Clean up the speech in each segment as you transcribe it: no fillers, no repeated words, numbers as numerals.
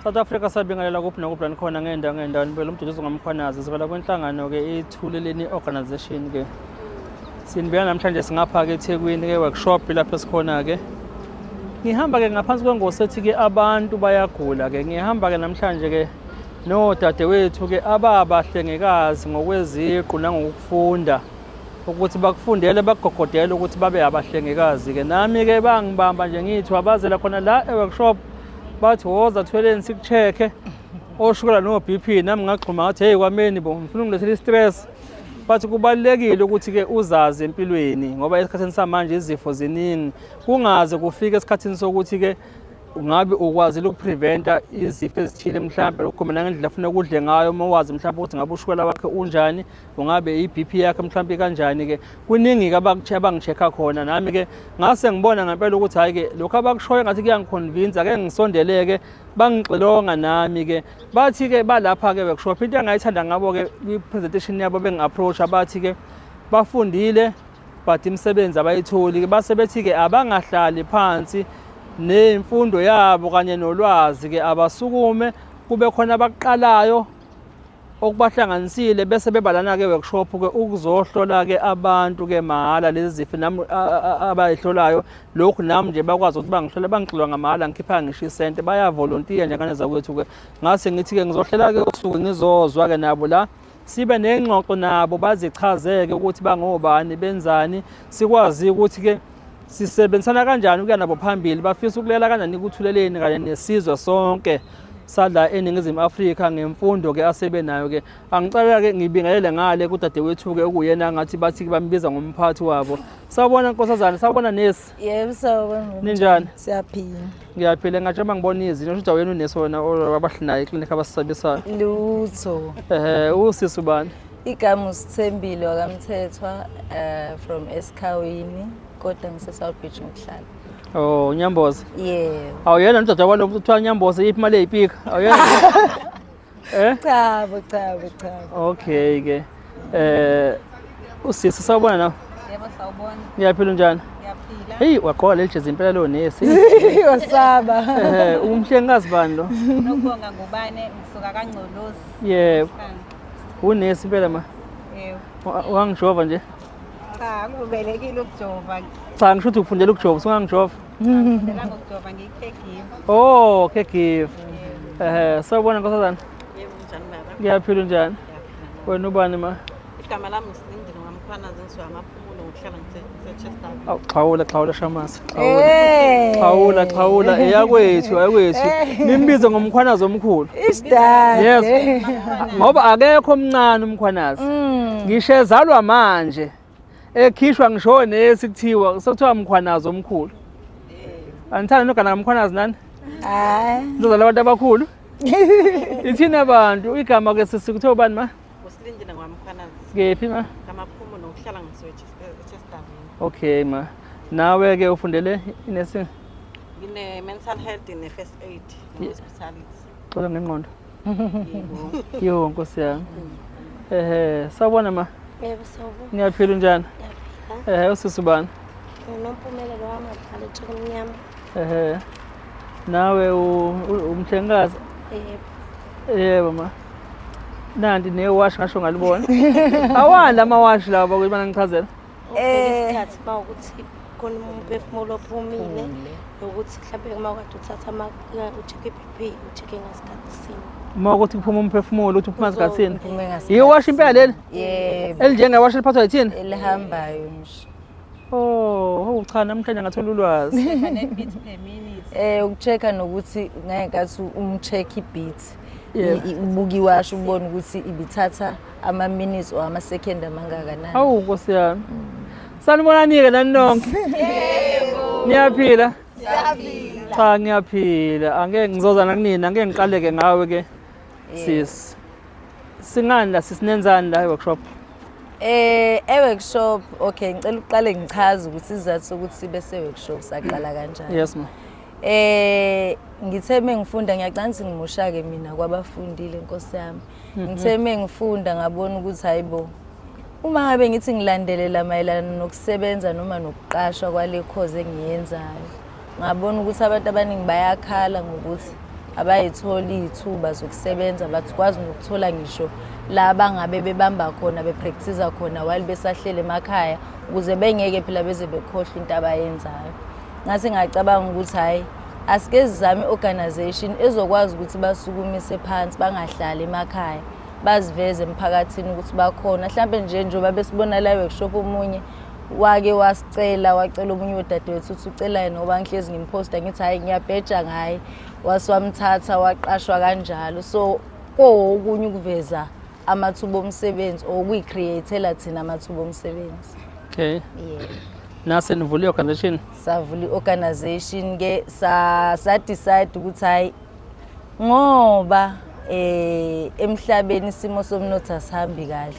South Africa, sabingelela kuphi nokuphi la nikhona ngendawo ngendawo, nibele uMduduzi ngoMkhwanazi sivela kwinhlangano-ke iThuleleni Organization-ke. Sinibeka namhlanje singapha-ke eThekwini-ke workshop lapho esikhona-ke. Ngihamba-ke ngaphansi kwengosi ethi-ke abantu bayagula-ke. Ngihamba-ke namhlanje-ke nodadewethu-ke ababahlengikazi ngokweziqu nangokufunda ukuthi bakufundele bakugogodele ukuthi babe abahlengikazi-ke. Nami-ke bangibamba nje ngithi wabazela khona la e-workshop, bathi woza Thweleni siku-check-e oshukela no-BP. Nami ngagxuma ngathi, "Hey kwameni bo, ngifuna ungilethela i-stress." Bathi kubalulekile ukuthi-ke uzazi empilweni ngoba esikhathini samanje izifo ziningi, kungaze kufike esikhathini sokuthi-ke ungabe ukwazile ukupreventa izifo ezithile, mhlawumbe lokhu mina ngendlela afuna ukudle ngayo. Uma wazi mhlawumbe ukuthi ngabe ushukela wakhe unjani, ungabe i-BP yakhe mhlawumbe kanjani-ke. Kuningi-ke abangi-check-a khona. Nami-ke ngase ngibona ngempela ukuthi hhayi-ke, lokhu abakushoyo ngathi kuyangiconvince, ake ngisondeleke. Bangixilonga nami-ke, bathi-ke balapha-ke workshop. Into engayithanda ngabo-ke kwi-presentation yabo bengi-approach-a, bathi-ke bafundile but imisebenzi abayitholi. Base bethi-ke abangahlali phansi nemfundo yabo kanye nolwazi-ke, abasukume kube khona abakuqalayo okubahlanganisile, bese beba lana-ke workshop-ke ukuzohlola-ke abantu-ke mahhala lezi zifo nami abayihlolayo. Lokhu nami nje bakwazi ukuthi bangihlola, bangixilonga ngamahhala, ngikhipha ngisho isente, bayavolontiya nje ngane zakwethu-ke. Ngase ngithi-ke ngizohlela-ke usuku ngizozwa-ke nabo la, sibe nengxoxo nabo, bazichazeke ukuthi bangobani, benzani, sikwazi ukuthi-ke sisebenzisana kanjani ukuya nabo phambili, bafisa ukulela kanjani ekuThuleleni kanye nesizwe sonke sala eNingizimu Afrika ngemfundo-ke asebenayo-ke. Angicela-ke ngibingelele ngale kudadewethu-ke okuyena ngathi bathi bambiza ngomphathi wabo. Sawubona nkosazane, sawubona nesi. Yebo, sawubona. Ninjani? Siyaphila. Ngiyaphila. Ngathi uma ngibona izinto kusho ukuthi awuyena unesi wena abahlinayo eklinikhi abasisabisayo. Lutho. Ehe, usisi ubani? Igama uSithembile wakaMthethwa, from Esikhawini, kodwa ngise South Beach ngokuhlala. Oh, Nyamboza. Yebo. Awuyena ndoda walo kuthiwa Nyamboza iphi imali eyipika? Awuyena? Eh? Cha bo, cha bo, cha bo. Okay ke. Usisi, sawubona nawe. Yebo, sawubona. Ngiyaphila, unjani? Ngiyaphila. Hey, waqoka leli jezi impela lo nesi. Wasaba. Umhlengikazi bani lo? Nokubonga Ngubane, ngisuka kaNgcolosi. Yebo. Unesi impela ma. Yebo. Wangijova nje. Cha, ngibelekile ukujova. Cha, ngisho ukuthi ufundela ukujova, usungangijova. Ngifundela ngokujova, ngiyi-caregiver. Oh, caregiver. Sawubona nkosazana. Yebo, njani baba? Ngiyaphila, unjani? Ngiyaphila. Wena ubani ma? Igama lami nguSilindile ngaMkhwanazi, ngisuka amaphumulo, ngokuhlala ngise-Chester. Awu, xhawula xhawula shamasa. Xhawula. Hey. Xhawula xhawula, eyakwethu eyakwethu. Nimbize ngoMkhwanazi omkhulu. Isidade. Yes. Ngoba akekho omncane uMkhwanazi. Ngisho ezalwa manje. Ekhishwa ngisho nesi kuthiwa sekuthiwa Mkhwanazi omkhulu. Anithanda nogana kaMkhwanazi nani? Hayi. Nizozala abantu abakhulu. Ithina abantu igama ke sisi kuthiwa ubani ma? USilindile ngwaMkhwanazi. Kephi ma? Ngamaphumulo, ngokuhlala ngisuka e-Chesterville. Okay ma. Nawe ke ufundele i-nursing? Ngine-mental health, ne-first aid, ne-hospitality. Xola ngengqondo. Yebo. Yo Nkosi yami. Sawubona ma. Yebo, sawubona. Ngiyaphila, unjani? Ngiyaphila. Usisi ubani? Nginompumelelo wamabhala eTshekumnyama. Nawe umhlengikazi? Yebo. Yebo ma. Nanti newashi ngasho ngalibona. Awani lamawashi lawa bakuyibana ngichazela. Ubheka isikhathi uma ukuthi khona umphefumulo ophumile, nokuthi mhlawumbe uma kade uthatha u-check i-BP, u-check-e ngasikhathi sini. Uma ukuthi kuphuma umphefumulo, uthi uphuma sikhathini? Uphume ngasikhathi. Yiwashi impela leli? Yebo. Elinjengewashi eliphathwa yithini? Elihambayo nje. Oh, cha, namhlanje ngathola ulwazi. Ne-beat per minute. Ukuchecka nokuthi ngenkathi umcheck i-beat, ubuka iwashi ubone ukuthi ibithatha ama minutes or ama second amangakanani. Awu Nkosi yami. Sanibonani-ke nani nonke. Yebo. Niyaphila? Siyaphila. Cha, ngiyaphila. Angeke ngizozana kunini, angeke ngiqaleke ngawe ke. Sis. Singani la sisinenzani la e-workshop? E-workshop, okay, ngicela uqale ngichaze ukuthi isizathu sokuthi sibe se-workshop saqala kanjani. Yes ma. Ngithe mengifunda, ngiyacabanga ukuthi ngimusha ke mina kwabafundile, Nkosi yami. Ngithe mengifunda ngabona ukuthi hayibo, uma ngabe ngithi ngilandelela mayelana nokusebenza noma nokuqashwa kwale course engiyenzayo, ngabona ukuthi abantu abaningi bayakhala ngokuthi Abayitholi iy'thuba zokusebenza, bathikwazi nokuthola ngisho la bangabe bebamba khona, bepractice khona while besahlele emakhaya, ukuze bengeke phela beze bekhohlwe into abayenzayo. Ngase ngacabanga ukuthi hhayi, asike sizame i-organization ezokwazi ukuthi basukumise phansi, bangahlali emakhaya, baziveze emphakathini ukuthi bakhona. Mhlampe nje njengoba besibona la workshop, omunye wake wasicela, wacela omunye wodadewethu ukuthi ucela yena ngoba ngihlezi ngimphosta, ngithi hhayi, ngiyabheja ngaye, wase wamthatha waqashwa kanjalo. So kowokunye ukuveza amathuba omsebenzi or ukuyi-create-ela thina amathuba omsebenzi. Okay. Yeah. Nase nivule i-organization. Savula i-organization ke, sa decide ukuthi hayi, ngoba emhlabeni isimo somnotho asihambi kahle,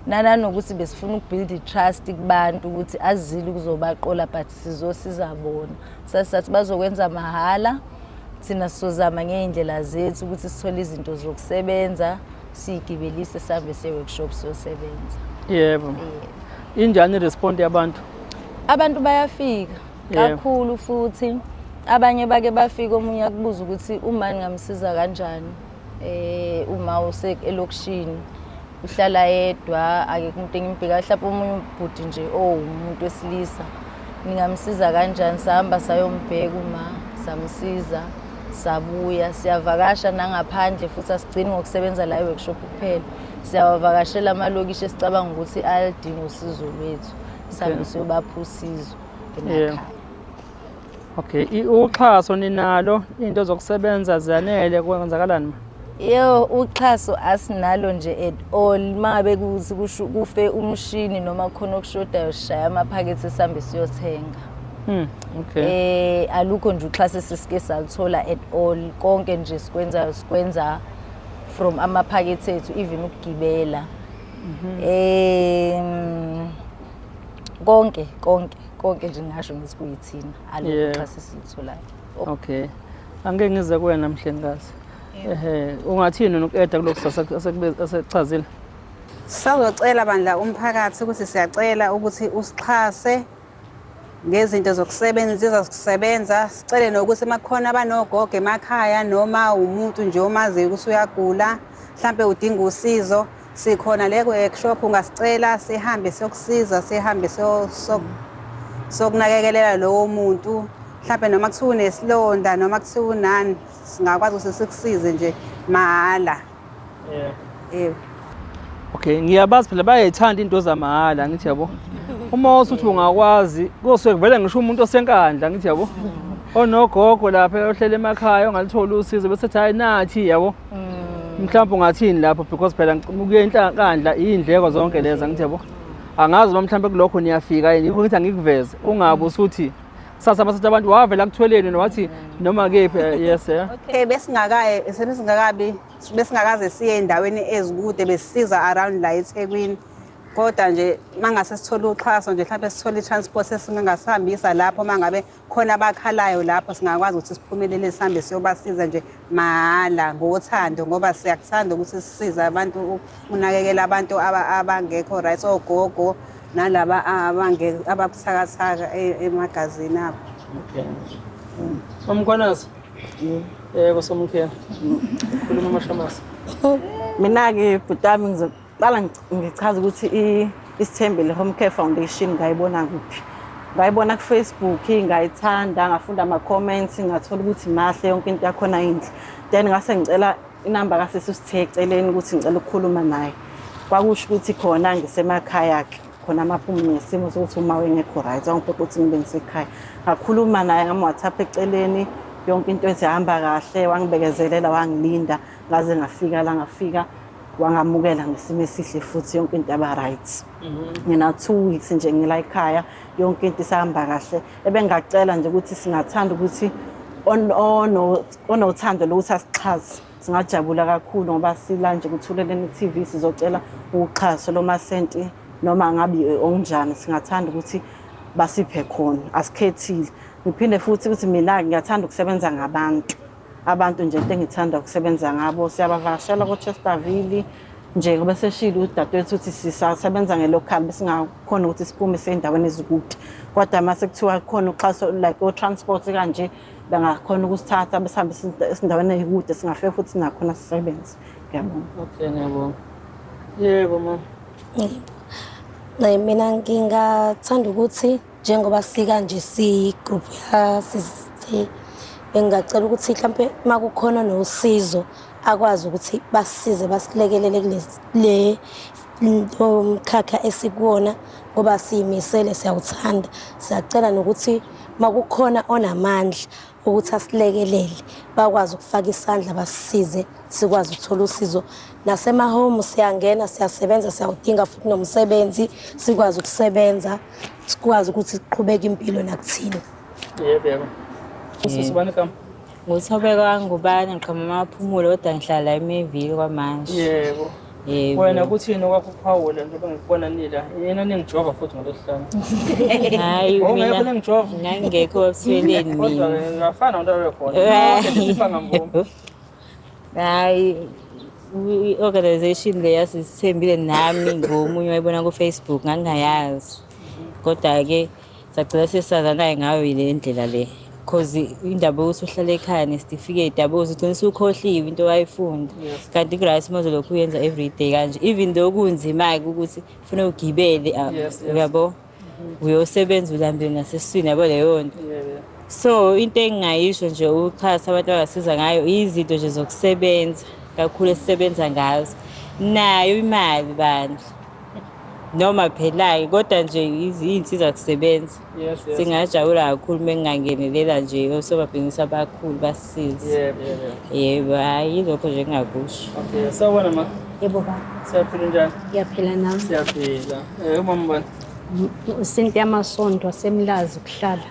nanokuthi besifuna ukubuild i-trust kubantu ukuthi azile ukuzobaqola, but sizosiza bona. Sasisathi bazokwenza mahhala, thina sizozama ngey'ndlela zethu ukuthi sithole izinto zokusebenza, siyigibelise, sihambe siye-workshop siyosebenza. Yebo. Injani i-response yabantu? Abantu bayafika kakhulu, futhi abanye bake bafika, omunye akubuza ukuthi uma ningamsiza kanjani, uma use elokishini uhlala yedwa, akekho umuntu engimbheka, mhlawumbe omunye ubhuti nje owumuntu wesilisa, ningamsiza kanjani? Sahamba sayombheka uma, samsiza, sabuya. Siyavakasha nangaphandle futhi, asigcini ngokusebenza la e-workshop kuphela, siyawavakashela amalokishi esicabanga ukuthi ayalidinga usizo lwethu, sihambe siyobapha usizo emakhaya. Okay, uxhaso ninalo, into zokusebenza ziyanele, kwenzakalani ma? Yo, uxhaso asinalo nje at all. Mangabe kuthi kufe umshini noma khona okushodayo, sishaya amaphakethe sihambe siyothenga. Alukho nje uxhaso esisike saluthola at all. Konke nje sikwenzayo sikwenza from amaphakethe ethu, even ukugibela. Konke konke konke nje ngisho ngithi kuyithina, alukho uxhaso esilitholayo. Okay. Angeke ngize kuwena, mhlengikazi. Ehe, ungathini nokuqeda kulokhu asekuchazile? Sazocela bandla umphakathi ukuthi siyacela ukuthi usixhase ngezinto zokusebenza, izinsiza zokusebenza. Sicele nokuthi uma kukhona abanogogo emakhaya noma umuntu nje omaziyo ukuthi uyagula, mhlampe udinga usizo, sikhona le workshop, ungasicela sihambe siyokusiza, sihambe sokunakekelela lowo muntu. Mhlampe noma kuthiwa unesilonda noma kuthiwa unani, singakwazi ukuthi sikusize nje mahhala. Yebo. Okay, ngiyabazi phela bayayithanda into zamahhala, ngithi yabo. Uma usuthi ungakwazi, kuzosuke kuvele ngisho umuntu osenkandla, ngithi yabo. Onogogo lapha ohlele emakhaya ongalitholi usizo bese ethi hayi nathi yabo. Mhlawumbe ungathini lapho, because phela ukuya enkandla iy'ndleko zonke lezi, ngithi yabo. Angazi uma mhlawumbe kulokho niyafika yini, yikho ngithi angikuveze. Ungabe usuthi sasa basathi abantu wavela kuthweleni wathi noma kephi, yes yeah. Okay, besingakaye sebesingakabi besingakaze siye endaweni ezikude, besisiza around la eThekwini. Kodwa nje mangase sithole uxhaso nje, mhlawumbe sithole i-transport esingasihambisa lapho, mangabe khona abakhalayo lapho, singakwazi ukuthi siphumelele sihambe siyobasiza nje mahhala ngothando, ngoba siyakuthanda ukuthi sisize abantu, unakekela abantu abangekho right, ogogo nalaba ababuthakathaka emagazini abo. Okay. Mamkhwanazi. Yebo, somkhela. Khuluma mashamasi. Mina-ke bhuti wami, ngizoqala ngichaze ukuthi Isithembile Home Care Foundation ngayibona kuphi. Ngayibona ku-Facebook, ngayithanda, ngafunda ama-comments, ngathola ukuthi mahle, yonke into yakhona inhle. Then ngase ngicela inamba kasisi uSithe eceleni ukuthi ngicela ukukhuluma naye. Kwakusho ukuthi khona ngisemakhaya-ke, khona amaphumulo ngesimo sokuthi uma wengekho right, wangiphoqa ukuthi ngibe ngisekhaya. Ngakhuluma naye ngam-WhatsApp eceleni, yonke into ethi hamba kahle, wangibekezelela, wangilinda ngaze ngafika la, ngafika wangamukela ngesimo esihle futhi yonke into yaba right. Ngina 2 weeks nje ngila ekhaya, yonke into isahamba kahle. Ebengacela nje ukuthi singathanda ukuthi onothando lokuthi asixhase, singajabula kakhulu, ngoba sila nje kuThuleleni TV, sizocela uxhaso lomasenti noma ngabe onjani, singathanda ukuthi basiphe khona, asikhethile. Ngiphinde futhi ukuthi mina ngiyathanda ukusebenza ngabantu, abantu nje into engithanda ukusebenza ngabo, siyabavakashela ko-Chesterville nje ngoba seshilo udadewethu ukuthi sisasebenza nge-local, besingakhona ukuthi siphume siye endaweni ezikude, kodwa uma sekuthiwa khona uxhaso like o-transport kanje. Bangakhona ukusithatha besihambe esindaweni ey'kude, singafika futhi nakhona sisebenze. Ngiyabonga. Okay, ngiyabonga. Yebo mama. Yebo. Mina ngingathanda ukuthi njengoba sikanje siyi-group yasisi, bengingacela ukuthi mhlampe uma kukhona nosizo akwazi ukuthi basisize basilekelele kule le mkhakha esikuwona ngoba siyimisele siyawuthanda. Siyacela nokuthi uma kukhona onamandla ukuthi asilekelele bakwazi ukufaka isandla basisize sikwazi ukuthola usizo. Nasema-home siyangena siyasebenza, siyawudinga futhi nomsebenzi, sikwazi ukusebenza, sikwazi ukuthi siqhubeke impilo nakuthina. Yebo yebo. Usisi bani igama? NguThobeka Ngubane, ngiqhamuka eMaphumulo kodwa ngihlala eMayville kwamanje. Yebo. Yebo. Wena kuthini okwakho ukuphawula njengoba ngikubona nila? Yena ningijova futhi ngolwesihlanu. Hayi Wawungekho mina ningijova. ngangingekho ebusweni Kodwa mina. ngafana nomuntu obekhona. Nonke nje ngamvuma. Hayi i-organization le yasisithembile nami ngomunye wayibona ku-Facebook ngangingayazi. Kodwa-ke sagcina sesazanayo ngayo le ndlela le. Cause indaba yokuthi uhlale ekhaya nesitifiketi yabo uzugcina usukhohliwe into owayifunda. Yes. Kanti ku-right uma uzolokhu uyenza everyday kanje even though kunzima-ke ukuthi kufuneka ugibele Yes, yes. uyabo uyosebenza ulambile nasesiswini yabo leyo nto. Yebo. So into engingayisho nje ukuxhasa abantu abangasiza ngayo izinto nje zokusebenza kakhulu esisebenza ngazo. Nayo imali bandla. Noma phela-ke kodwa nje iy'nsiza kusebenza. Yes, yes. Singajabula kakhulu uma kungangenelela nje osomabhizinisi abakhulu basisize. Yebo, yebo. Yebo, hhayi yilokho nje engingakusho. Okay, sawubona ma. Yebo baba, Siyaphila njani? ngiyaphila nami. Siyaphila. Umama ubani? Usinti Yamasondo waseMlazi kuhlala.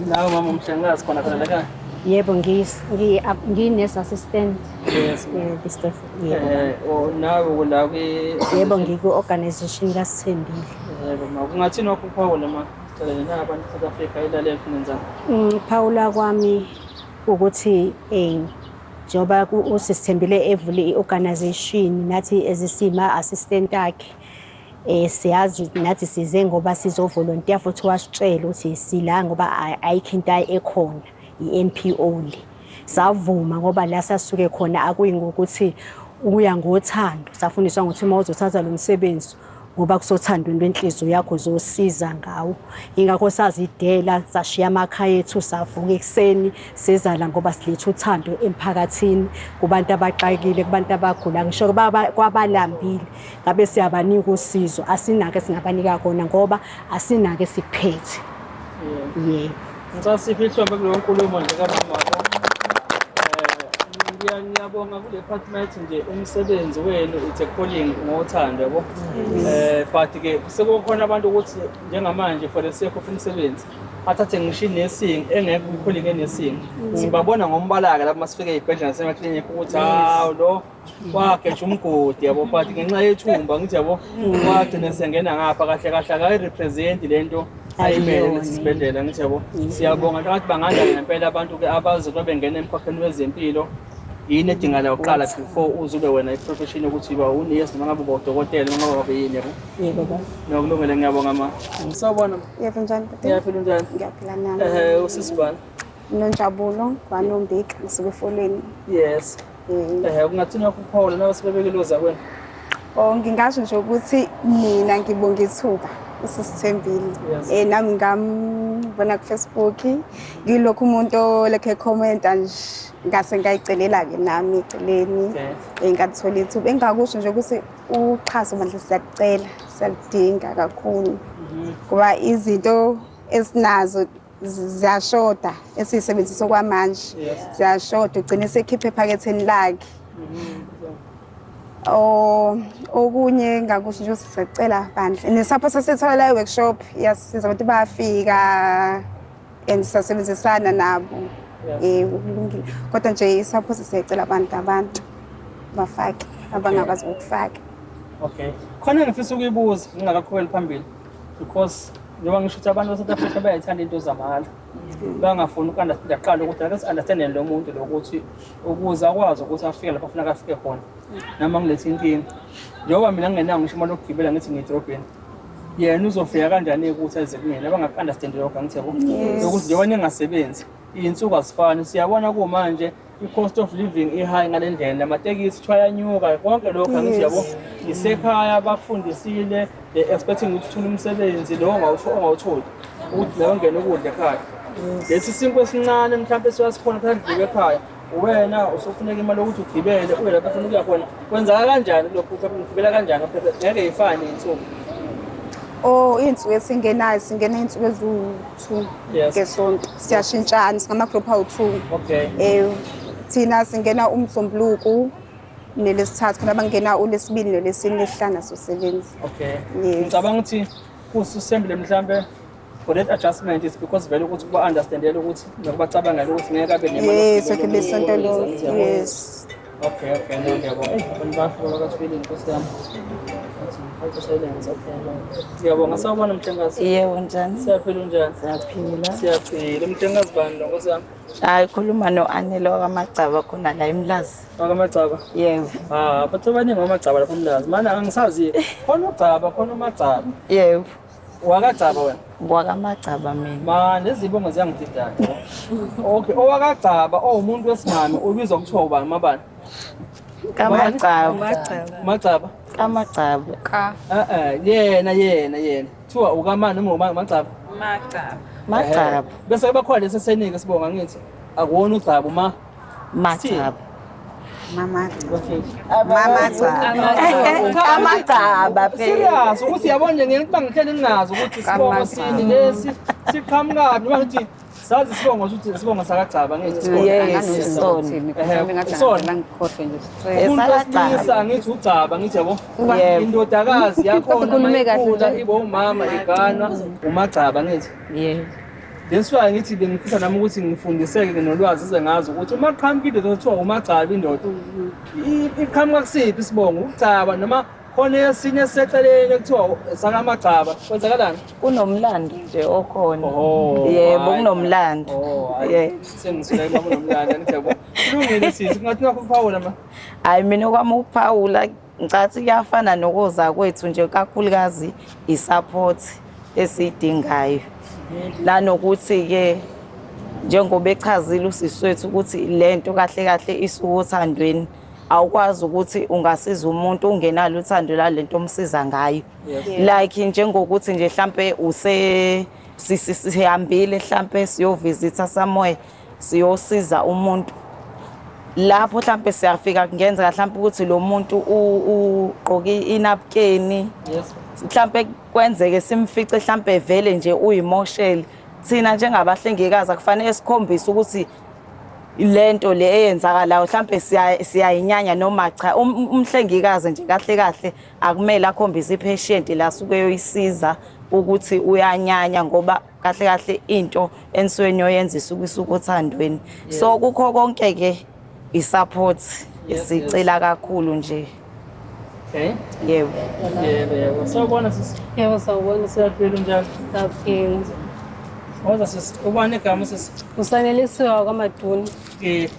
Nawe mama umhlengikazi khona khona la ekhaya? Yebo, ngiyi-nurse assistant. Yes. Yebo, staff. Yebo. Oh, nawe kula kwi Yebo, ngiku-organization kaSithembile. Yebo ma. Kungathini wakho ukuphawula ma? Sicela nje abantu South Africa ilalela nenzani? Ukuphawula kwami ukuthi njengoba usisithembile evule i-organization nathi ezisima assistant akhe siyazi nathi size ngoba sizovolontiya futhi wasitshela ukuthi sila ngoba ayikho into ekhona i-NPO le. Savuma ngoba la sasuke khona akuyi ngokuthi uya ngothando, safundiswa ngokuthi uma uzothatha lo msebenzi ngoba kusothandweni lwenhliziyo yakho uzosiza ngawo. Ingakho sazidela sashiya amakhaya ethu savuka ekuseni seza la ngoba siletha uthando emphakathini kubantu abaxakile, kubantu abagula, ngisho kwabalambile ngabe siyabanika usizo. Asinake singabanika kona ngoba asinake sikuphethe. Yebo. Ngicela siphe ihlombe kuleyo nkulumo nje kamama. Ngiyabonga kule department nje umsebenzi wenu it's a calling ngothando yabo. But ke sekukhona abantu ukuthi njengamanje for the sake of umsebenzi athathe ngisho i-nursing engekho kwi-calling e-nursing. Ngibabona ngombala-ke lapho masifike ey'bhedlela nasemaklinikhi ukuthi hawu lo wageja umgodi yabo, but ngenxa yethumba ngithi yabo wagcina sengena ngapha kahle kahle akayi-represent le nto ayimele lesi sibhedlela ngithi yabo. Siyabonga ngathi banganda ngempela abantu-ke abazobe bengena emkhakheni wezempilo. Yini edingakala kuqala before uze ube wena i-profession yokuthi uba unesi noma ngabe uba udokotela noma ngabe yini yabo? Yebo baba. Nokulungele, ngiyabonga ma. Sawubona. Yebo, njani bhuti? Ngiyaphila, unjani? Ngiyaphila nami. Usisi bani? Nonjabulo kwaNombika ngisuke efolweni. Yes. Kungathini wakho ukuphawula nawe sebebekile ozakwenu? Oh, ngingasho nje ukuthi mina ngibonga ithuba usisithembile. Nami ngambona ku Facebook. Ngilokhu umuntu olokhu ekhomenta nje ngase ngayicelela ke nami eceleni. Ngathola ithuba. Engakusho nje ukuthi uxhaso bandla siyakucela, siyaludinga kakhulu. Ngoba izinto esinazo ziyashoda esiyisebenzisa okwamanje. Ziyashoda ugcine sekhiphe ephaketheni lakhe. Oh, okunye ngakusho nje ukuthi siyacela bandla. Ne-support esithola la e-workshop iyasisiza, abantu bayafika and siyasebenzisana nabo. Kulungile. Kodwa nje i-support siyacela abantu bafake abangakwazi ukufaka. Okay. Khona ngifisa ukuyibuza ngingakaqhubeli phambili because njengoba ngisho ukuthi abantu base-South Africa bayayithanda into zamahhala. Bangafuni uku-understand aqala ukuthi ake si-understande lo muntu lo ukuthi ukuze akwazi ukuthi afike lapho afuna afike khona. Noma ngilethe inkinga. Njengoba mina ngingenayo ngisho imali yokugibela ngithi ngiyedrobheni. Yena uzofika kanjani ukuthi eze kunina abangaku-understand lokho angithi yabo ukuthi njengoba ningasebenzi iy'nsuku azifani siyabona kumanje i-cost of living i-high ngale ndlela namatekisi kuthiwa ayanyuka konke lokho angithi yabo isekhaya bakufundisile they expecting ukuthi uthole umsebenzi lo ongawutholi ukuthi nawe ungene ukudla ekhaya lesi sinkwa esincane mhlawumpe siwasikhona phela ekhaya uwena usufuneka imali yokuthi ugibele uye lapho ufuna ukuya khona kwenzeka kanjani kulokhu ugibela kanjani ngeke ifane iy'nsuku. Oh, iy'nsuku esingenayo singena iy'nsuku eziwu-2 ngesonto. Siyashintshana singama-group awu-2. Okay. Thina singena uMsombuluko nelesithathu, khona abangena ulesibili nolesine lesihlanu asosebenzi. Okay. Ngicabanga ukuthi kususembile mhlambe for that adjustment is because vele ukuthi kuba understandela ukuthi nokubacabangela ukuthi ngeke abe nemali. Yes, okay, besonto lonke. Yes. Okay, okay, no, ngiyabonga. Eyi, abantu bakho bakathwele inkosi yami. Ngiyabonga, sawubona mhlengikazi. Yebo, njani? Siyaphila unjani? Siyaphila. Siyaphila. Mhlengikazi bani lo nkosi yami? Hayi, khuluma no-Anele wakaMagcaba khona la eMlazi. WakaMagcaba? Yebo. Ah, batho abaningi wamagcaba lapha eMlazi. Mana angisazi. Khona uGcaba, khona uMagcaba. Yebo. Wakagcaba wena? WakaMagcaba mina. Ma, lezi zibongo ziyangidida. Okay, owakagcaba owumuntu wesimame ubizwa kuthiwa ubani mabani? KaMagcaba. Magcaba. KaMagcaba. Ka. Yena yena yena. Kuthiwa ukamani noma ubani Magcaba? Magcaba. Magcaba. Bese kuba khona lesi senike sibonga ngithi akuwona uGcaba uma Magcaba. Mama. Mama Amagcaba phela. Serious ukuthi yabona nje ngeke ngihlele ngingazi ukuthi isibongo sini lesi siqhamukaphi noma ngithi sazi isibongo ukuthi isibongo sakaGcaba ngithi isibongo. Yes, sona. Sona. Umuntu wesilisa ngithi uGcaba ngithi yabo. Yebo. Indodakazi yakhona Ukhulume kahle mayikhula nje. ibe umama iganwa uMagcaba ngithi. Yebo. That's why ngithi bengifisa nami ukuthi ngifundiseke nolwazi ize ngazi ukuthi uma qhamuka indoda kuthiwa uMagcaba indoda iqhamuka kusiphi isibongo uGcaba noma khona esinye esiseceleni ekuthiwa sakaMagcaba kwenzakalani? Kunomlando nje okhona. Oh, Yebo, hayi. kunomlando. Oh, hayi. Yebo. Sengisuka uma kunomlando angithi yabo. Kulungile sisi, kungathi nakho ukuphawula ma. Hayi mina okwami ukuphawula ngicathi kuyafana nokuza kwethu nje kakhulukazi i-support esiyidingayo. Nanokuthi-ke njengoba echazile usisi wethu ukuthi lento kahle kahle isuka othandweni awukwazi ukuthi ungasiza umuntu ungenalo uthando lalento omsiza ngayo. Like njengokuthi nje mhlambe use sihambile mhlambe siyovisitha somewhere siyosiza umuntu lapho mhlambe siyafika kungenzeka mhlambe ukuthi lo muntu ugqoke inapkeni Yes. mhlambe kwenzeke simfice mhlambe vele nje uyimoshele thina njengabahlengikazi akufanele sikhombise ukuthi lento le eyenzakalayo mhlambe siyayinyanya noma cha. Umhlengikazi nje kahle kahle akumele akhombise i-patient la suke yoyisiza ukuthi uyanyanya ngoba kahle kahle into ensuweni yoyenza isuke isuke othandweni. So kukho konke ke i-support esicela kakhulu nje. Okay. Yebo. Yebo, yebo. Sawubona sisi. Yebo, sawubona. Siyaphila unjani? Siyaphila. Woza sisi. Ubani igama sisi? Usanelisiwe kwaMaduni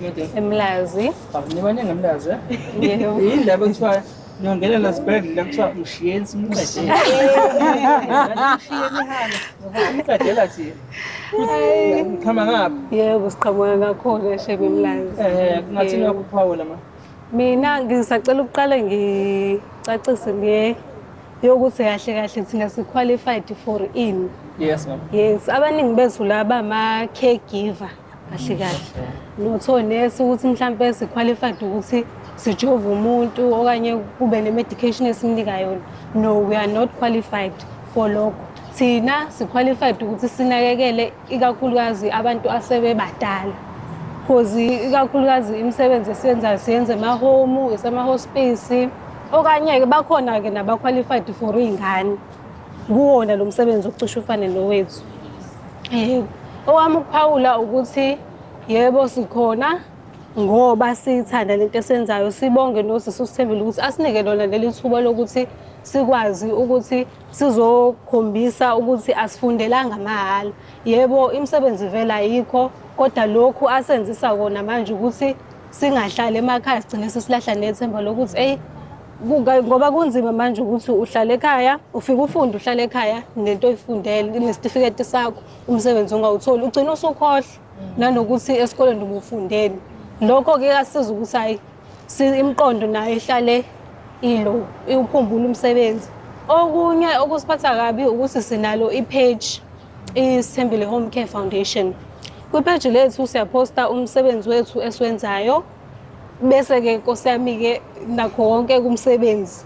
Madam. eMlazi. Nibaningi eMlazi, eh? Yebo. Yindaba ekuthiwa niyongenela sibhedlela kuthiwa mshiyeni simqedele. Umqedela thina. Ngikhama ngapha. Yebo, siqhamuka kakhulu eshebe eMlazi. Kungathini Yebo. ukuphawula ma? Mina ngisacela ukuqala ngicacise nge yokuthi kahle kahle thina si-qualified for ini. Yes ma'am. Yes, abaningi bethu laba ama-caregiver kahle kahle. Not onesi ukuthi mhlampe si-qualified ukuthi sijove umuntu okanye kube ne-medication esimnika yona. No, we are not qualified for lokho. Thina si-qualified ukuthi sinakekele ikakhulukazi abantu asebebadala. Cause ikakhulukazi imisebenzi esiyenzayo siyenza ema-home, isema-hospice, okanye-ke bakhona-ke naba-qualified for iy'ngane kuwona lo msebenzi ocishe ufane nowethu. Yebo. Owami ukuphawula ukuthi yebo sikhona ngoba siyithanda lento esenzayo sibonge nosisi usithembile ukuthi asinike lona leli thuba lokuthi sikwazi ukuthi sizokhombisa ukuthi asifundelanga mahhala. Yebo imisebenzi vele ayikho kodwa lokhu asenzisa kona manje ukuthi singahlali emakhaya sigcine sesilahla nethemba lokuthi eyi Ngoba kunzima manje ukuthi uhlale ekhaya, ufike ufunde uhlale ekhaya nento oyifundele, nesitifiketi sakho, umsebenzi ungawutholi, ugcina usukhohlwa nanokuthi esikoleni ubufundeni. Lokho-ke kuyasiza ukuthi hhayi imiqondo nayo ihlale ilo, iwukhumbule umsebenzi. Okunye okusiphatha kabi ukuthi sinalo i-page, iSithembile Home Care Foundation. Kwi-page lethu siyaphosta umsebenzi wethu esiwenzayo, bese-ke nkosi yami-ke nakho wonke kumsebenzi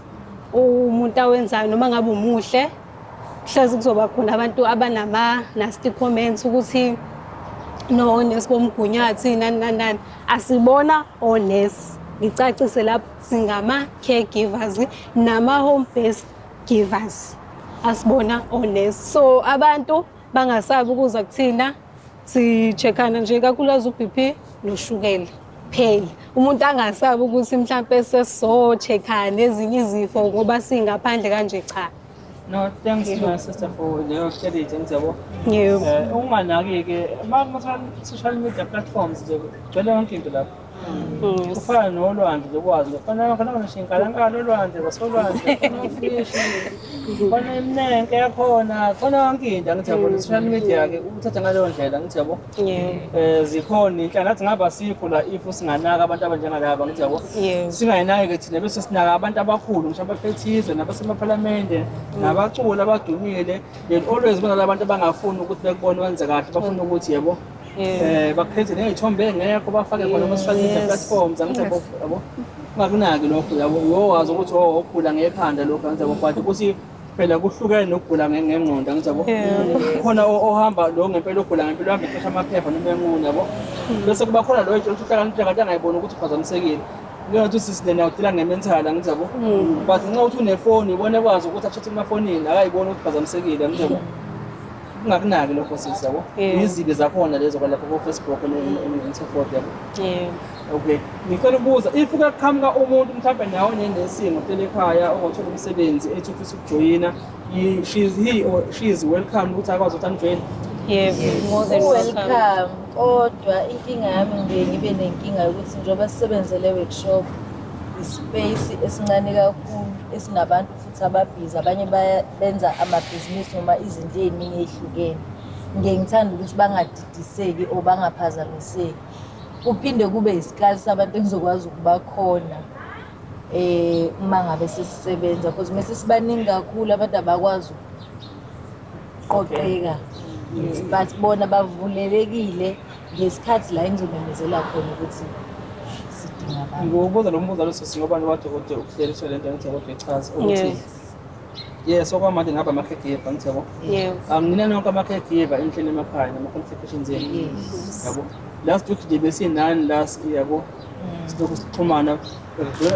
umuntu awenzayo noma ngabe umuhle, hlezi kuzoba khona abantu abanama-nasty comments ukuthi no onesi bomgunyathi nani nani nani. Asibona onesi, ngicacise lapho, singama-caregivers nama-home based givers, asibona onesi. So abantu bangasabi ukuza kuthina, si-check-ana nje kakhulukazi u-BP noshukela phela. Umuntu angasabi ukuthi mhlampe sesizo-check-ana ezinye izifo ngoba singaphandle kanje, cha. No, thanks my sister for leyo clarity, ngiyabo. Yebo. Unganaki-ke ama social media platforms nje kugcwele yonke into lapho. Kufana nolwandle lokwazi, kufana khona ngisho inkalankala olwandle, zasolwandle, khona ofishi, khona iminenke yakhona, khona yonke into, angithi yabo. Social media-ke uthatha ngaleyo ndlela, angithi yabo. Zikhona inhlanga nathi ngaba sikho la if singanaka abantu abanjengalaba, angithi yabo. Singayinaki-ke thina bese sinaka abantu abakhulu, ngisho abaphethe izwe nabasemaphalamende nabaculi abadumile. They'll always bona labantu abangafuni ukuthi bekubone wenze kahle, bafuna ukuthi yebo bakhethe ney'thombe ey'ngekho bafake khona kuma-social media platforms, angithi yabo, yabo. Ungakunaki lokho, yabo, uyowazi ukuthi oh ukugula ngekhanda lokho, angithi yabo, but ukuthi phela kuhlukene nokugula ngengqondo, angithi yabo. Khona ohamba lo ngempela ogula ngempela uhamba eqesha amaphepha noma enqunu, yabo. Bese kuba khona lo etshela ukuthi uhlakaniphe kanti angayiboni ukuthi uphazamisekile. Kuyothi usisi lena udila nge-mental, angithi yabo. But nxa uthi unefoni ubone kwazi ukuthi ashathe emafonini akayiboni ukuthi uphazamisekile, angithi yabo. Ungakunaki lokho sisi, yabo. Izibi zakhona lezo kwalapho ko-Facebook and so forth, yabo. Okay, ngicela ukubuza if kuyaqhamuka umuntu mhlawumbe nawe one-nursing uhleli ekhaya ongothola umsebenzi ethi ufisa ukujoyina, she is he or she is welcome ukuthi akwazi ukuthi angijoyine? Yebo, more than welcome. Welcome, kodwa inkinga yami ngiye ngibe nenkinga yokuthi njengoba sisebenzele workshop, ispace esincane kakhulu esinabantu futhi ababhizi, abanye benza amabhizinisi noma izinto ey'ningi ey'hlukene. Ngiye ngithanda ukuthi bangadidiseki or bangaphazamiseki. Kuphinde kube isikali sabantu engizokwazi ukubakhona uma ngabe sesisebenza, because mase sibaningi kakhulu abantu abakwazi ukuqoqeka. Yes, but bona bavulelekile ngesikhathi la engizomemezela khona ukuthi sidinga abantu. Ngiwubuza lo mbuzo lo sisi ngoba nwadokotela ukuhlelisha lento, angithi yabo, echaza ukuthi yes, okwamanje ngaba ama-caregiver, angithi yabo. Nina nonke ama-caregiver enihleli emakhaya nama-qualifications enu, yabo. Last week nje besinani la, yabo, silokhu sixhumana,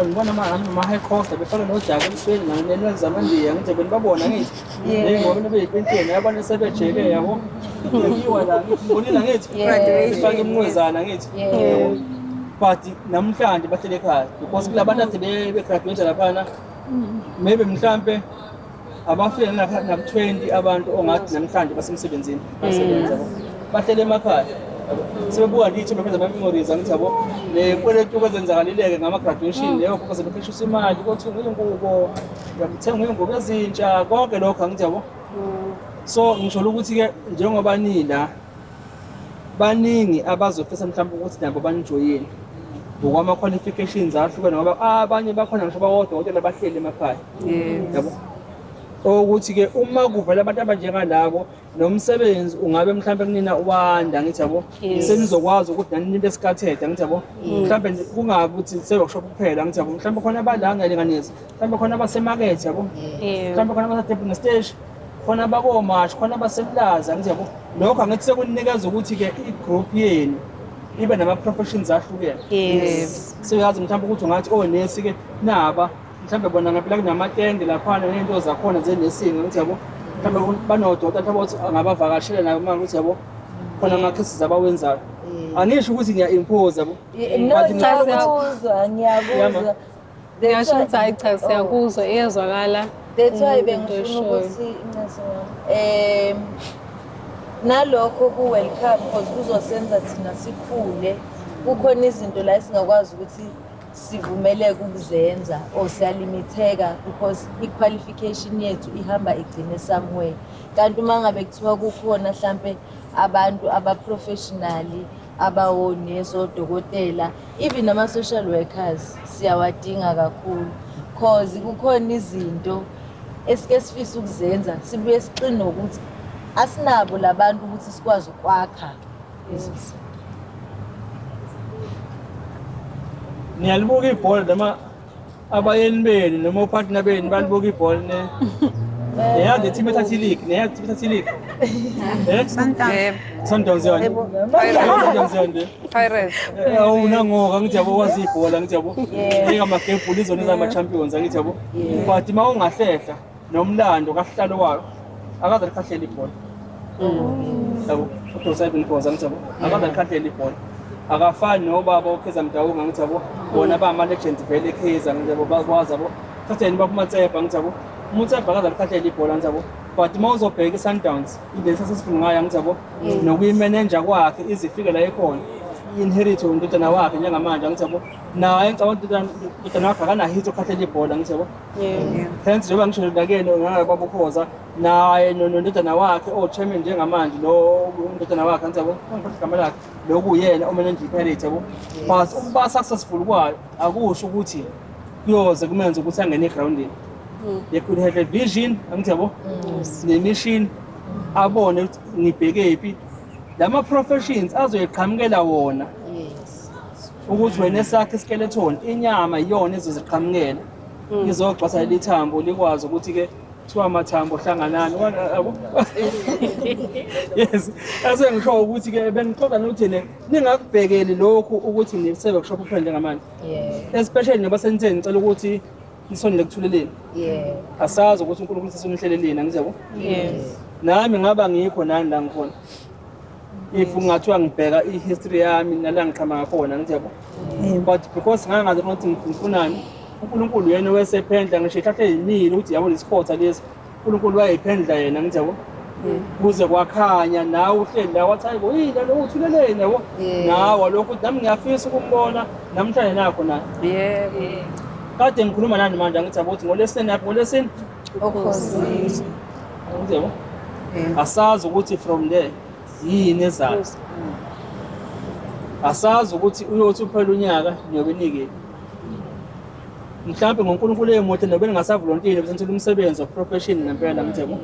ngibona ama-high cost befana nojaka ebusweni nenwele zamandiya, ngithi benibabona, ngithi ney'ngoma beyipenteni yabona sebejeke, yabo, kuyiwa la, ngithi ngibonile, angithi ifake imnqwezana, angithi yabo. But namhlanje bahlele ekhaya because kula bantu ade be-graduate laphana maybe mhlampe abafike naku-20 abantu ongathi namhlanje basemsebenzini basebenza, yabo, bahlele emakhaya, yabo. Sebebuka nje iy'thombe benza ama-memories, angithi yabo, nekweletu ezenzakalileke ngama-graduation leyo because bekhishisa imali kothunga iy'ngubo, kuthenga iy'ngubo ezintsha, konke lokho, angithi yabo. So ngisho ukuthi-ke njengoba nila baningi abazofisa mhlawumbe ukuthi nabo banijoyine ngokwama-qualifications ahlukene, ngoba abanye bakhona ngisho bawodokotela bahleli emakhaya, yabo, ukuthi-ke uma kuvela abantu abanjengalabo nomsebenzi ungabe mhlawumbe kunina wanda, ngithi yabo, senizokwazi ukuthi nani nibe scattered, angithi yabo, mhlawumbe nje kungabi ukuthi se-workshop kuphela, angithi yabo, mhlawumbe khona abala ngiyalinganisa, mhlawumbe khona abasemakethe, yabo, mhlawumbe khona abasedebhune stage, khona abakomashi, khona abasemlazi, angithi yabo. Lokho angithi sekunikeza ukuthi-ke i-group yenu ibe nama-professions ahlukene. Seyazi mhlawumbe ukuthi ungathi onesi-ke naba mhlawumbe bona ngempela kunamatende laphana ney'nto zakhona ze-nursing, angithi yabo, mhlawumbe banodokotela mhlawumbe ukuthi angabavakashela nabo uma ukuthi yabo khona ama-cases abawenzayo. Angisho ukuthi ngiya-impose, yabo. No, But ngicela ukuthi ngiyakuzwa, ngiyakuzwa. Ngingasho ukuthi hayi cha, siyakuzwa, iyezwakala. That's why into bengifuna oyishoyo. ukuthi incese wami. Nalokho ku welcome because kuzosenza thina sikhule. Kukhona izinto la esingakwazi ukuthi sivumeleke ukuzenza or siyalimitheka because i-qualification yethu ihamba igcine somewhere. Kanti uma ngabe kuthiwa kukhona hlampe abantu aba-professionally, abawonesi, odokotela, even ama-social workers siyawadinga kakhulu, cause kukhona izinto esike sifise ukuzenza sibuye siqine ukuthi asinabo labantu ukuthi sikwazi ukwakha lezo zinto. Niyalibuka ibhola noma abayeni benu noma o-partner benu balibuka ibhola ne? Neyazi team ethatha i-league, neyazi team ethatha i-league. Eh? Yebo. Sundowns yona. Yebo. Sundowns yona. Pirates. Awu nangoka ngithi yabo wazi ibhola ngithi yabo. Nika magebhula izona zama champions angithi yabo. But uma ungahlehla nomlando kahlalo wayo akaze likhahlela ibhola. Yabo, uDosa Ivan Khoza angithi yabo. Akaze likhahlela ibhola. Akafani nobaba uKheza Mdawunga angithi yabo. Bona ba ama legends vele eKheza angithi yabo bakwazi yabo. Thatheni baba uMatsepa angithi yabo. UMotsepa akaze likhahlela ibhola angithi yabo. But uma uzobheka i-Sundowns indlela esasifuna ngayo angithi yabo nokuyimenenja kwakhe izifike la ikhona inherit undodana wakhe njengamanje angithi yabo naye ngicabanga ukuthi indodana wakhe akanahit okhahlela ibhola angithi yabo hence njengoba ngisho nakene ngangababa uKhoza naye nondodana wakhe o-chairman njengamanje lo undodana wakhe angithi yabo ngikhohlwa igama lakhe lokuyena omenenja i-Pirates yabo but ukuba successful kwayo akusho ukuthi kuyoze kumenze ukuthi angene egrawundini. They could have a vision angithi yabo ne-mission abone ukuthi ngibhekephi lama professions azoyiqhamukela wona ukuthi wena esakhe iskeleton inyama iyona ezoziqhamukela izogcwasa leli thambo likwazi ukuthi ke kuthiwa amathambo hlanganani yabo. Yes, ase ngisho ukuthi ke bengixoxa nokuthi ne ningakubhekeli lokhu ukuthi nise-workshop kuphela njengamanje, especially ngoba senithe ngicela ukuthi nisondele kuthuleleni. Asazi ukuthi uNkulunkulu sesunihleleleni angithi yabo. Nami ngaba ngikho nani la ngikhona if kungathiwa ngibheka i-history yami nala ngiqhamuka khona angithi yabo, but because ngangazi ukuthi ngifunani, uNkulunkulu yena wesephendla ngisho ihlahla eyimile ukuthi yabo lesikhotha lesi uNkulunkulu wayiphendla yena angithi yabo kuze kwakhanya nawe uhleli la wathi hayi bo yini lo uthuleleni yabo nawe lokhu ukuthi nami ngiyafisa ukumbona namhlanje nakho naye. Yebo. Kade ngikhuluma nani manje angithi yabo ukuthi ngolesine yaphi ngolesine Okhozini. Angithi yabo asazi ukuthi from there yini ezayo, asazi ukuthi uyothi uphela unyaka niyobe nikephi mhlawumbe ngoNkulunkulu emoto nobe ningasavolontile bese nithola umsebenzi wa-profession ngempela angithi yabo.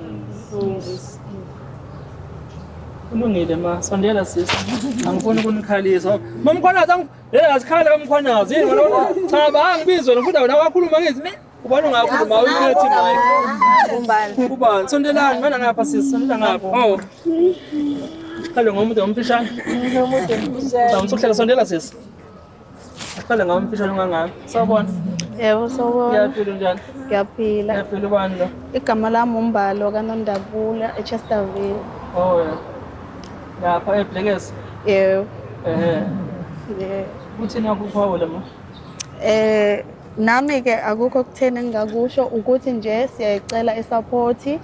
Kulungile ma, sondela sisi, angifuni ukunikhalisa mamkhwanazi. Hey, asikhala kamkhwanazi yini wena? Cha ba angibizwe ngifunda wena wakhuluma ngithi ubani ungakhuluma awuyiphethe mic ubani. Sondelani mana ngapha sisi, sondela ngapha. Oh, qale ngomuntu omfishane. Cha usuhlala, sondela sisi. Aqale ngomfishane ungangami. Sawubona. Yebo, sawubona. Ngiyaphila, unjani? Ngiyaphila. Ngiyaphila, ubani lo? Igama lami uMbalo kaNondabula eChesterville. Oh yeah. Lapha eBlekes. Yebo. Eh. Yeah. Uthini akuphawula ma? Nami ke akukho kutheni engingakusho ukuthi nje siyayicela i-support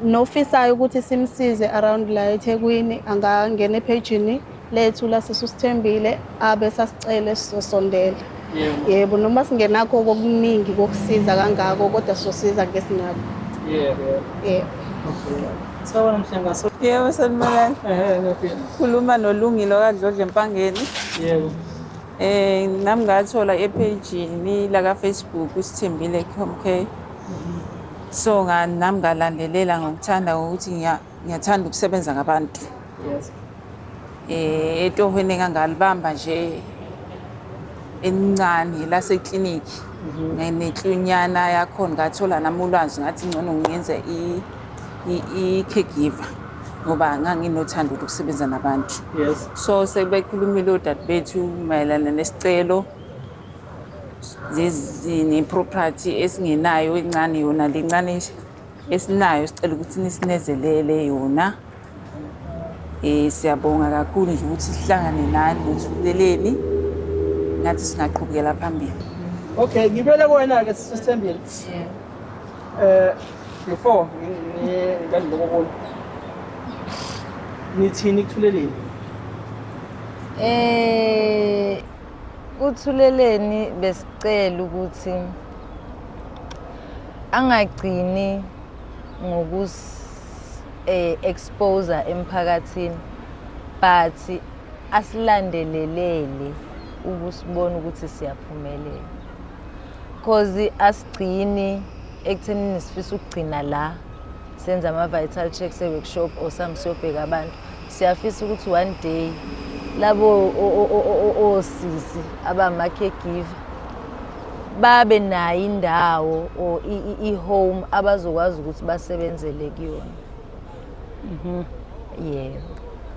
nofisayo ukuthi simsize around la eThekwini angangena ephejini lethu laseSusithembile abe sasicele sizosondela. Yebo, noma singenakho okuningi kokusiza kangako kodwa sizosiza ngesinakho. Yebo. Yebo. Okay. Sawubona Mhlenga. Yebo, sanibonani. Ngiyaphila. Khuluma noLungile okaDlodle Empangeni. Yebo. Nami ngathola ephejini laka Facebook uSithembile Home Care. So nga nami ngalandelela ngokuthanda ukuthi ngiyathanda ukusebenza ngabantu. Etohweni engangalibamba nje elincane lasekliniki nenhlunyana yakhona ngathola nami ulwazi ngathi ngcono ngiyenze i-caregiver ngoba nganginothando lokusebenza nabantu. So sebekhulumile odadewethu mayelana nesicelo ne-property esingenayo encane yona lencane esinayo sicela ukuthi nisinezelele yona. Siyabonga kakhulu nje ukuthi sihlangane nani nothuleleni ngathi singaqhubekela phambili. Okay, ngibele kuwena ke sisithembile. Before ngingandile kokunye. Nithini kuthuleleni? Kuthuleleni besicela ukuthi angagcini ngokus expose emphakathini, but asilandelelele ukusibona ukuthi siyaphumelela, cause asigcini ekuthenini sifisa ukugcina la senza ama-vital checks e-workshop or some siyobheka abantu. Siyafisa ukuthi one day labo osisi abama-caregiver babe nayo indawo or i-home abazokwazi ukuthi basebenzele kuyona. Yebo,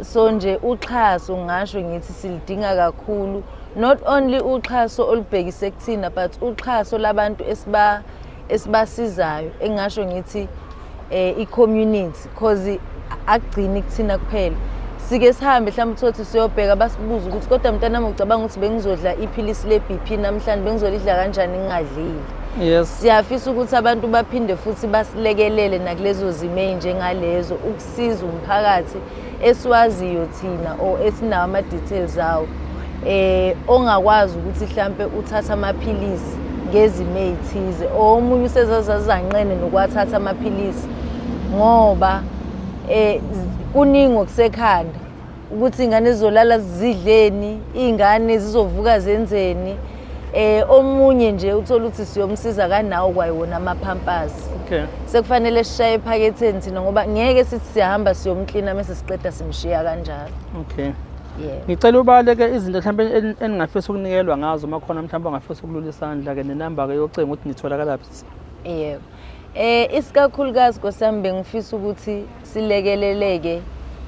so nje uxhaso ngasho ngithi silidinga kakhulu, not only uxhaso olubhekise kuthina, but uxhaso labantu esibasizayo, engasho ngithi i-community, cause akugcini kuthina kuphela. Sike sihambe mhlawumbe uthole siyobheka, basibuze ukuthi, "Kodwa mntanami, ucabanga ukuthi bengizodla iphilisi le-BP namhlanje, bengizolidla kanjani ngingadlile?" Siyafisa ukuthi abantu baphinde futhi basilekelele nakulezo zimo ey'njengalezo, ukusiza umphakathi esiwaziyo thina or esinawo ama-details awo, ongakwazi ukuthi mhlampe uthathe amaphilisi ngezimo ey'thize, or omunye usezazazanqene nokuwathatha amaphilisi ngoba kuningi okusekhanda ukuthi iy'ngane zizolala zidleni, iy'ngane zizovuka zenzeni. Omunye nje uthola ukuthi siyomsiza kanawo kwayiwona ama-pampers. Sekufanele sishaye ephaketheni thina, ngoba ngeke sithi siyahamba siyomklina mese siqeda simshiya kanjalo. Yebo. Ngicela ubaleke izinto mhlawumbe eningafisa ukunikelwa ngazo, uma khona mhlawumbe ongafisa ukulula isandla-ke, nenamba-ke yocingo ukuthi nitholakalaphi. Yebo. Isikakhulukazi Nkosi yami, bengifisa ukuthi silekeleleke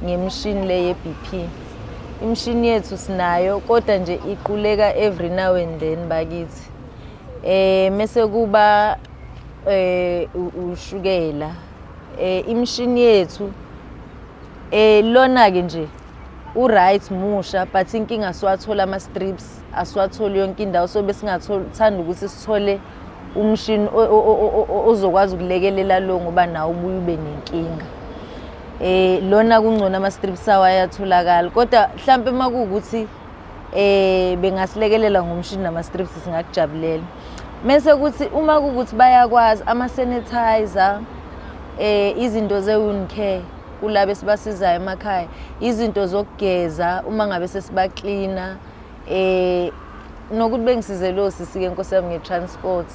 ngemishini le ye-BP. Imishini yethu sinayo, kodwa nje iquleka every now and then bakithi. Mese kuba ushukela. Imishini yethu lona ke nje u-right, musha, but inkinga siwathola ama-strips, asiwatholi yonke indawo, so besingathanda ukuthi sithole umshini ozokwazi ukulekelela lo, ngoba nawo ubuye ube nenkinga. Lona kungcono, ama-strips awo ayatholakala, kodwa mhlampe uma kuwukuthi bengasilekelela ngomshini nama-strips, singakujabulela. Mese kuthi uma kuwukuthi bayakwazi, ama-sanitizer, izinto ze-wound care kulabo esibasizayo emakhaya, izinto zokugeza uma ngabe sesibaklina, nokuthi bengisize lo sisi-ke nkosi yami nge-transport.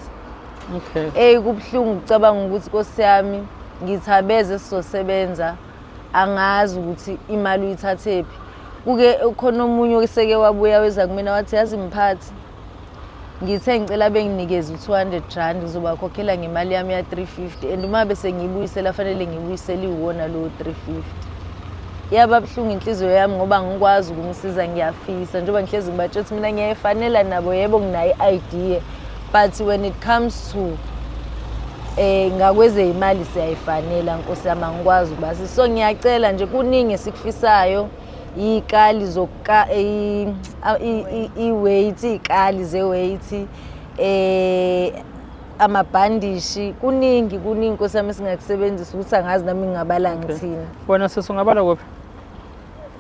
Eyi, kubuhlungu ukucabanga ukuthi, nkosi yami, ngithi abeze sizosebenza, angazi ukuthi imali uyithathephi. Kuke khona omunye oseke wabuya weza kumina wathi, "Yazi mphathi, ngithe ngicela benginikeze u-R200, ngizobakhokhela ngemali yami ya-350, and uma bese ngiyibuyisela fanele ngiyibuyisele iwona lowo 350." Yaba buhlungu inhliziyo yami ngoba ngikwazi ukumsiza. Ngiyafisa, njengoba ngihlezi ngibatshela ukuthi mina ngiyayifanela nabo, yebo, nginayo i-idea, but when it comes to ngakwezeyimali siyayifanela, nkosi yami, angikwazi ukubasiza. So ngiyacela nje, kuningi esikufisayo, iy'kali zokuka i-weight, iy'kali ze-weight, amabhandishi, kuningi kuningi nkosi yami esingakusebenzisa, ukuthi angazi nami ngingabala ngithini. Wena sisi, ungabala kuphi?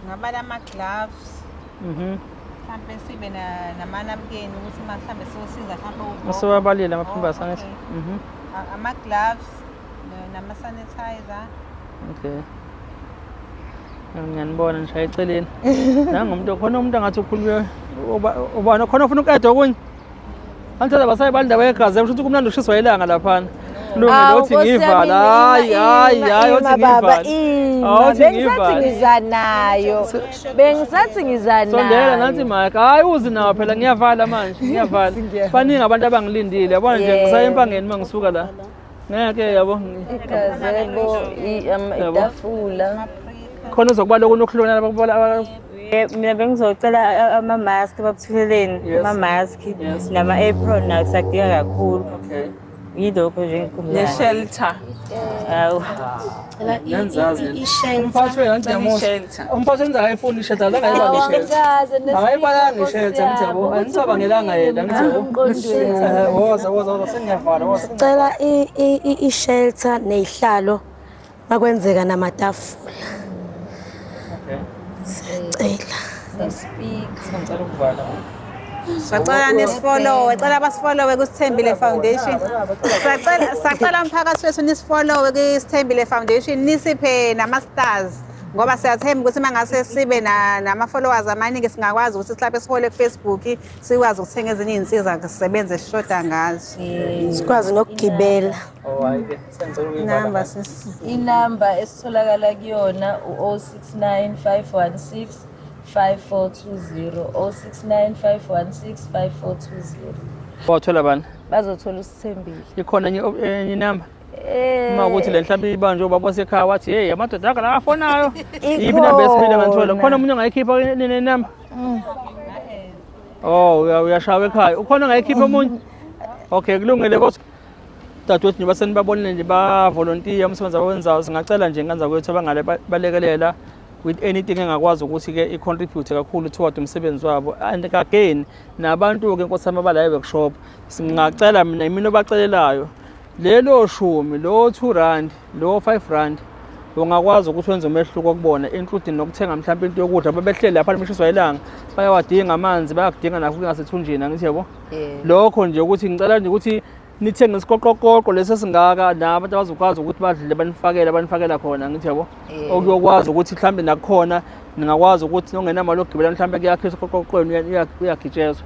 Ngabala ama-gloves. Mhlampe sibe namanabukeni ukuthi uma mhlambe siyosiza mhlampe ugogo. Usewabalile ama-pampers, angithi? Okay. Ama-gloves nama-sanitizer. Okay. Ngiyanibona nishaya eceleni. Nangumuntu khona, umuntu angathi ukhulume ubani khona ufuna ukuqeda okunye. Angithi basayibala indaba yegazi, kusho ukuthi kumnandi ukushiswa ilanga laphana. Lungile. Awu, Othi Nkosi yami, ngiyivala. Hayi hayi hayi, othi ima baba, ngiyivala. ima. Awuthi Bengisathi ngiyivala. ngiza nayo, bengisathi ngiza Sondela nansi nayo. mic. Hayi, uzi nawo phela, ngiyavala manje, ngiyavala. Baningi abantu abangilindile. Yabona nje ngisaya empangeni uma ngisuka la. Ngeke yabo. Igazebo, Yabo. itafula. Khona uzokubala okunye okuhlukana bakubala. Mina bengizocela ama-mask babuthuleleni. Ama-mask nama-apron nawo siyadinga kakhulu. Yilokho nje engikhumbulayo. Ne-shelter. Hawu. Ngiyanzazi. I-shelter. Umphathi wena ngiyamusa. I-shelter. Umphathi wenza akayifuni i-shelter, akayibanga i-shelter. Akayibalanga i-shelter, ngithi yabo. Angicabangelanga yena, ngithi yabo. Woza woza woza, sengiyavala, woza. Cela i-shelter ney'hlalo, makwenzeka namatafula. Okay. Siyacela. Sengicela ukuvala. Sacela nisifollowe, cela basifollowe kuSithembile Foundation. Sacela mphakathi wethu nisifollowe kuSithembile Foundation, nisiphe nama-stars ngoba siyathemba ukuthi uma ngase sibe nama-followers amaningi singakwazi ukuthi sihlabe sihole ku-Facebook, sikwazi ukuthenga ezinye iy'nsiza sisebenze esishoda ngazo. Sikwazi nokugibela. Oh, hayi-ke sengicela ukuyivala. Namba sis. Inamba esitholakala kuyona u-069 516 5420, 069 516 5420. Wathola bani? Bazothola uSithembile. Ikhona enye inamba? Uma ukuthi le mhlawumbe ibanjwe ubaba wasekhaya wathi hey, amadoda akho la afonayo. Yiphi inamba yesibili angangithola? Khona omunye ongayikhipha nenamba? Oh, uyashawa ekhaya. Ukhona ongayikhipha omunye? Okay, kulungile kodwa. Dadewethu njengoba senibabonile nje bavolontiya umsebenzi abawenzayo, singacela nje ngenza kwethu abangale balekelela with anything engakwazi ukuthi-ke i-contribute kakhulu toward umsebenzi wabo. And again, nabantu-ke nkosi yami abala e-workshop, singacela mina imina obacelelayo lelo shumi, lo 2 rand, lo 5 rand ungakwazi ukuthi wenze umehluko kubona, including nokuthenga mhlawumbe into yokudla. Babehleli lapha mishiswa ilanga, bayawadinga amanzi, bayakudinga nakho kungasethunjini, angithi yabo? Lokho nje ukuthi ngicela nje ukuthi nithenge isiqoqoqoqo lesi esingaka nabantu abazokwazi ukuthi badlule banifakele banifakela khona, angithi yabo? Okuyokwazi ukuthi mhlawumbe nakukhona ningakwazi ukuthi nongenamali yokugibela mhlawumbe kuyakhiwa isiqoqoqweni, uyagitshezwa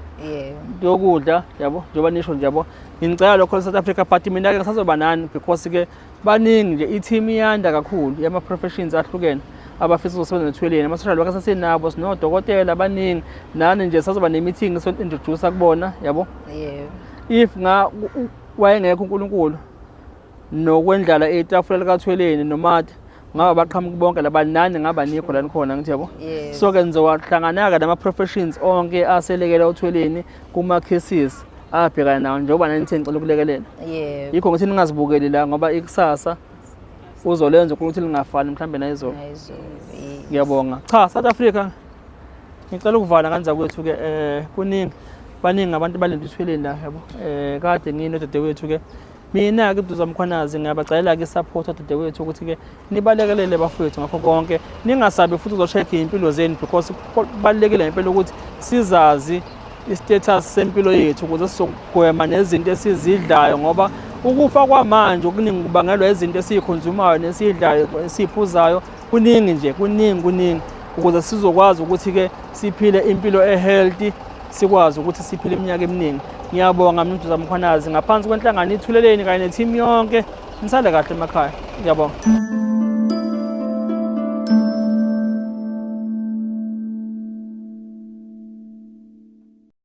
yokudla, yabo, njengoba nisho nje, yabo. Ngicela lokho South Africa, but mina-ke ngisazoba nani because-ke baningi nje, i-team iyanda kakhulu yama-professions ahlukene abafisa ukusebenza nethweleni. Ama-social worker sasinabo, sinodokotela abaningi, nani nje sazoba ne-meeting so-introduce kubona, yabo. If nga wayengekho uNkulunkulu nokwendlala itafula likaThweleni noMata, ngaba baqhamuka bonke laba nani ngaba nikho la nikhona, ngithi yabo. So-ke nizowahlangana-ke nama-professions onke aselekela uThweleni kuma-cases abhekana nawo, njengoba nani nithe ngicela ukulekelela. Yikho ngithi ningazibukeli la ngoba ikusasa uzolenza ukuthi lingafani mhlawumbe nayizolo. Ngiyabonga. Cha, South Africa, ngicela ukuvala nganza kwethu-ke kuningi, baningi abantu balenda uThweleni la, yabo. Kade nginodadewethu-ke mina-ke uDuza Mkhwanazi, ngiyabacelela-ke i-support odadewethu ukuthi-ke nibalekelele bafowethu ngakho konke, ningasabi futhi uzo-check iy'mpilo zenu because kubalulekile ngempela ukuthi sizazi i-status sempilo yethu ukuze sizogwema nezinto esizidlayo, ngoba ukufa kwamanje okuningi kubangelwa izinto esiyikhonsumayo nesiyidlayo esiyiphuzayo. Kuningi nje, kuningi kuningi, ukuze sizokwazi ukuthi-ke siphile impilo e-healthy, sikwazi ukuthi siphile iminyaka eminingi. Ngiyabonga mina uDuza Mkhwanazi ngaphansi kwenhlangano iThuleleni kanye ne-team yonke. Nisale kahle emakhaya. Ngiyabonga.